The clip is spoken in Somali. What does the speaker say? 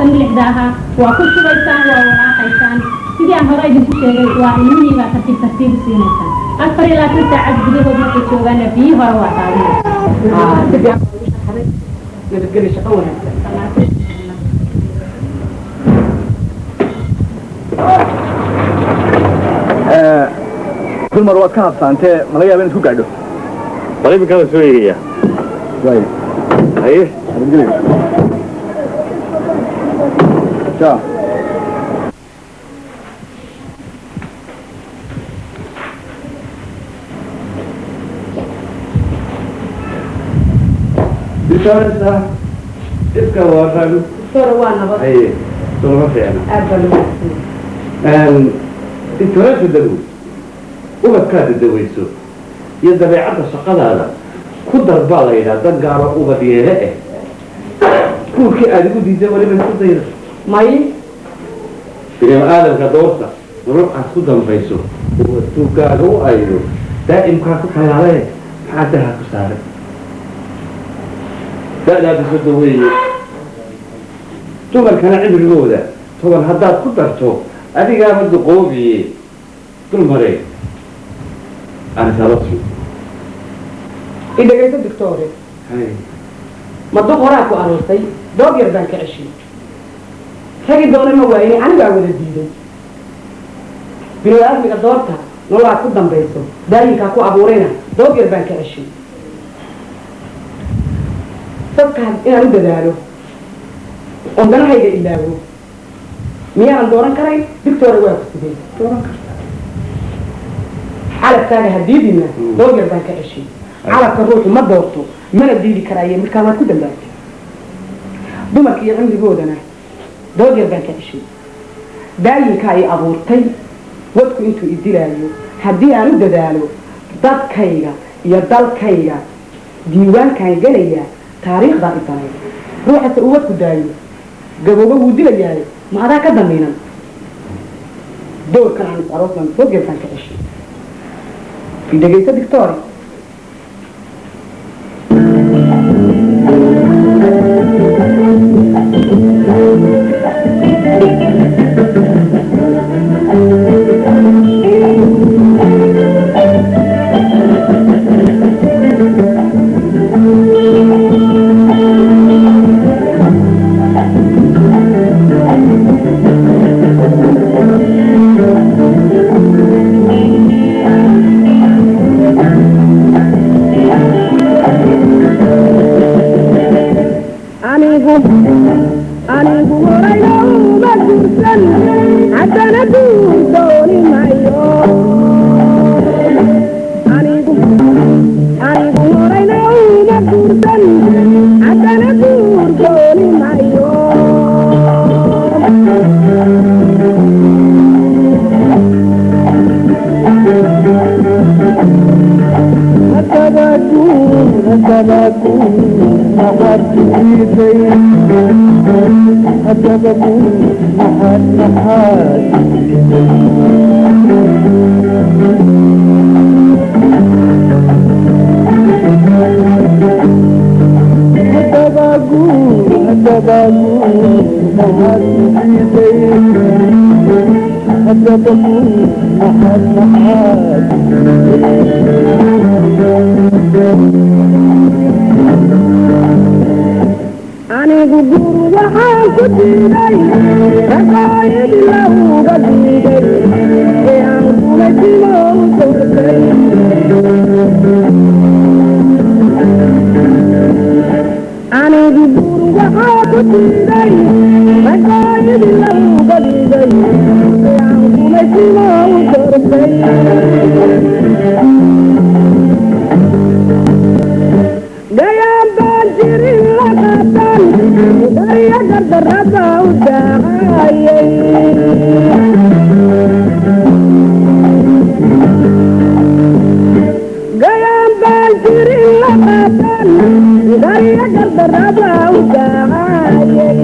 26 ahaa waa ku shubaysaan, waa walaaqaysaan. Sidii aan hore idinku sheegay, waa ilmihii baa tartiib tartiib u siinaysaan. 24 saacad gudahood markay joogaana biyi hore waa daadinaysaa. Si fiican baa ugu sharxaday. Nabadgelyo, shaqo wanaagsan. Dumar waad ka habsaantee, ma laga yaaba inaad ku gaadho? Bal iminkaa baan soo eegayaa. Waay. Haye. Nabadgelyo. Ja. Doctoresa, iska waran? Doctor, waa nabad. Haye, solama fiicna? Aad baa loo wanaagsan. Doctoresa, dagow ubadkaada dawayso iyo dabeecadda shaqadaada ku dar baa la yidhaha dan gaaro ubad yeele eh. Kuurkii aada igu diiday weliba isku dayda? May. Bini aadamka doorta nolol aad ku dambayso, ubad tuugaaga u aydo, daa'imkaa ku tallaale, maxaa daha ku saaray? Da'daada 30 weeye, dumarkana cimrigooda 10 haddaad ku darto adigaaba duqoobiye. Dulmare anisalasi. I dhegayso, doctore. Hay. Ma duq horaa ku aroosay? Doog yar baan ka ceshiyey. Ragi doona ma waayine, anigaa wada diiday. Bini aadmiga doorta nololaad ku dambayso, daayinkaa ku abuurayna, doog yar baan ka ceshiyey. Dadkaan inaan u dadaalo oon danahayga ilaawo miyaanan dooran karayn? Doctore, waa ku sidee? Dooran karta. Calabkaaga ha diidina. Doog yar baan ka ceshiyey. Calabka ruuxu ma doorto mana diidi karaaye, markaa waad ku dambaabtay. Dumarka iyo cimrigoodana dood yar baan ka ceshiyey. Daayinkaa i abuurtay wadku intuu i dilaayo, haddii aan u dadaalo dadkayga iyo dalkayga, diiwaankaan gelayaa, taariikhdaa i danay. Ruuxase uu wadku daayo gaboobo wuu dilayaaye, ma adaa ka damiinan? Doorkan aan is aroosnan dood yar baan ka ceshiyey. I dhegayso, doctore. Anigu horayna uma guursan, haddana guur dooni mayo. Anigu horayna uma guursan, haddana guur dooni mayo. Haddaba guur, haddaba guur maxaad ku diiday? Haddaba guur maxaad ku diiday? Haddaba guur, haddaba guur maxaad ku diiday? Haddaba guur maxaad ku diiday? Anigu guur waxaan ku diiday raqaayadi lawga diiday ee aan gumaysigo u doortay. Anigu guur waxaa ku diiday raqaayadi lawga diiday ee aan gumaysigo u doortay. Gayaan baan jirin la qaatan, darya gardarrada u daaqayay. Gayaan baan jirin la qaatan, darya gardarrada u daaqayay.